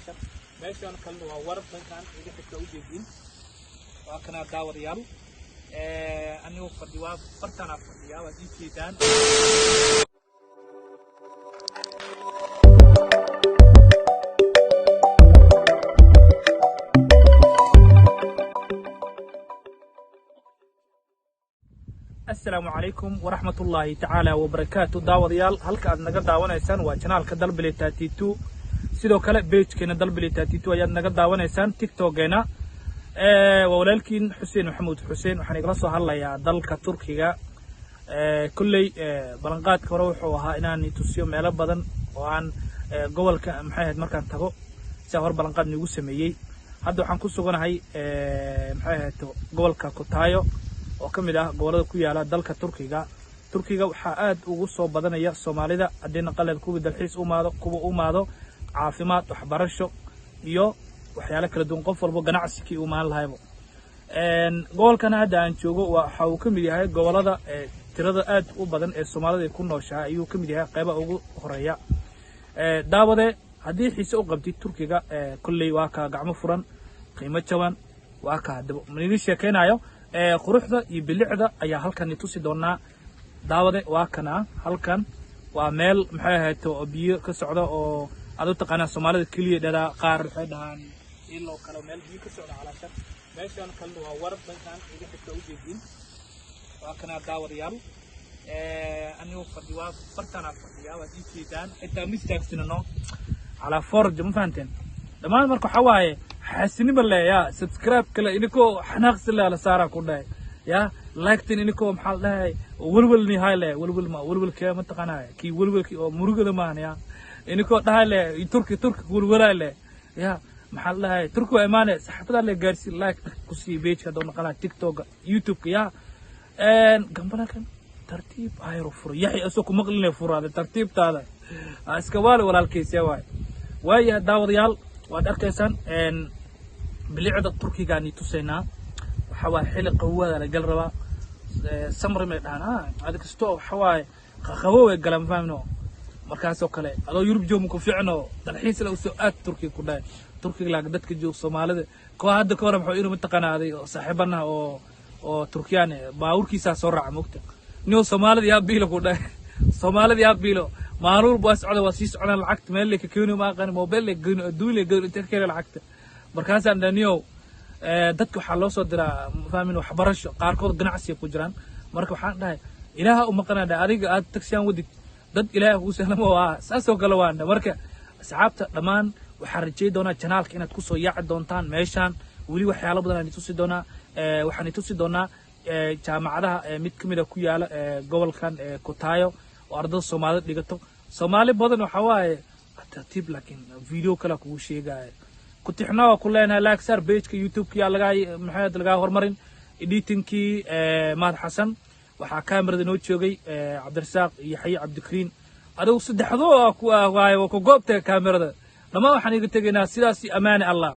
calaashan. Meeshaan kalena waa war dhankan iga xigta ujeediin. Waa kanaa daawadayaal, anigoo fadhi waa bartaanaa fadhiyaa, waad ii jeedaan. Asalaamu calaykum waraxmatullaahi tacaala wabarakaatu. Daawadayaal, halka aad naga daawanaysaan waa janaalka Dalbile 32, sidoo kale page-keena Dalbile 32 ayaad naga daawanaysaan, TikTokeena. Waa walaalkiin Xuseen Maxamuud Xuseen, waxaan igala soo hadlayaa dalka Turkiga. Kolley ballanqaadka hore wuxuu ahaa inaan tusiyo meelo badan oo aan gobolka maxay ahayd markaan tago, sidaa hore ballanqaad niigu sameeyey. Hadda waxaan ku suganahay maxay ahayd gobolka Kotayo oo ka mid ah gobollada ku yaala dalka Turkiga. Turkiga waxaa aad ugu soo badanaya Soomaalida, haddii naqaleed kuwii dalxiis u imaado, kuwa u imaado caafimaad, waxbarasho iyo waxyaalo kala duwan, qof walbo ganacsi kii u imaan lahaybo. Gobolkan hadda aan joogo waxa uu ka mid yahay gobollada tirada aad u badan ee Soomaalida ay ku nooshahay ayuu ka mid yahay, qeybaha ugu horeeya. Daawade, haddii xiise u qabtid Turkiga, kolley waa kaa gacmo furan, qiimo jaban waa kaa. Haddaba maniga sheekeynayo, quruxda iyo bilicda ayaa halkan tusi doonaa. Daawade, waa kana, halkan waa meel maxay ahayd oo biyo ka socda oo aad u taqaanaa Soomaalida keliya dhadaa, qaar waxay dhahaan iloo kale, meel biyo ka socda calaashan. Meeshaan kalena waa war dhankan iga xigta ujeediin. Waa kanaa daawadayaal, anigoo fadhi waa bartaanaa fadhiyaa, waad ii jeedaan, xitaa ma istaagsinano calaa forja, ma fahanteen dhammaan. Marka waxaa waaye xaasinima le ya subscribe kale inikoo xanaaqsi le la saaraa ku dhahay ya like-tin inikoo maxaa la dhahay welwelni hay le welwel ma welwelkee mataqaanaa kii welwelkii oo murugada maahan ya inikoo dhahay le Turki Turki welwelay le ya maxaa la dhahay Turki waa imaane saxaafadaa le gaarsii like ku sii page-ka hadduu naqanaa TikToka, YouTube-ka ya gambalakan tartiib ayro furo yaxi asoo ku maqlinay furaada tartiibtaada iska waali walaalkiis ya waay. Waayahay daawadayaal, waad arkaysaan bilicda Turkigaan tusaynaa. Waxa waaye xilli qabowaada la gal rabaa, samri may dhahaan adi kasto, waxa waaye qabow ay galaan fahmno. Markaasoo kale adoo Yurub joog ku fiicno dalxiis la usoo aad Turkiga ku dhahay. Turkiga laaga dadka joog Soomaalida kuwa hadda ka hore muxuu inuu mataqaanaaday oo saaxiibanaha oo Turkiyaan baabuurkiisaa soo raaca mogta niyo Soomaalida yaa biilo ku dhahay, Soomaalida yaa biilo maalin walba waa socda, waa sii socdaan, lacagta meel lay ka keeni ma aqaan, mobile lay keeni, adduun lay keeni, intee ka keeni lacagta. Markaasaan dhaniyow dadka waxaa loo soo diraa fahmin waxbarasho, qaarkood ganacsiga ku jiraan. Marka waxaan dhahay Ilaaha u maqanaa dha adiga aad tagsiyaan wadid dad Ilaaha kugu sahlamo waa saasoo kale waan. Marka asxaabta dhammaan waxaan rajay doonaa janaalka inaad kusoo yaaci doontaan meeshaan, weli waxyaalo badan aan itusi doonaa. Waxaan itusi doonaa jaamacadaha mid ka mid a ku yaala gobolkan Kotayo oo ardada Soomaalida dhigato, Soomaali badan. Waxaa waaye tartiib, laakiin video kale kugu sheegaya ku tixnaa waa ku leenahay like saar page-ka YouTube-ka yaa lagaa maxay lagaa horumarin. Editing-kii Mahad Xasan, waxaa kamerada noo joogay Cabdirasaaq iyo Yaxye Cabdikariin. Adigu saddexdoo ku waaye waa ku goobta kaamerada. Dhammaan waxaan iga tegaynaa sidaasi amaane Allah.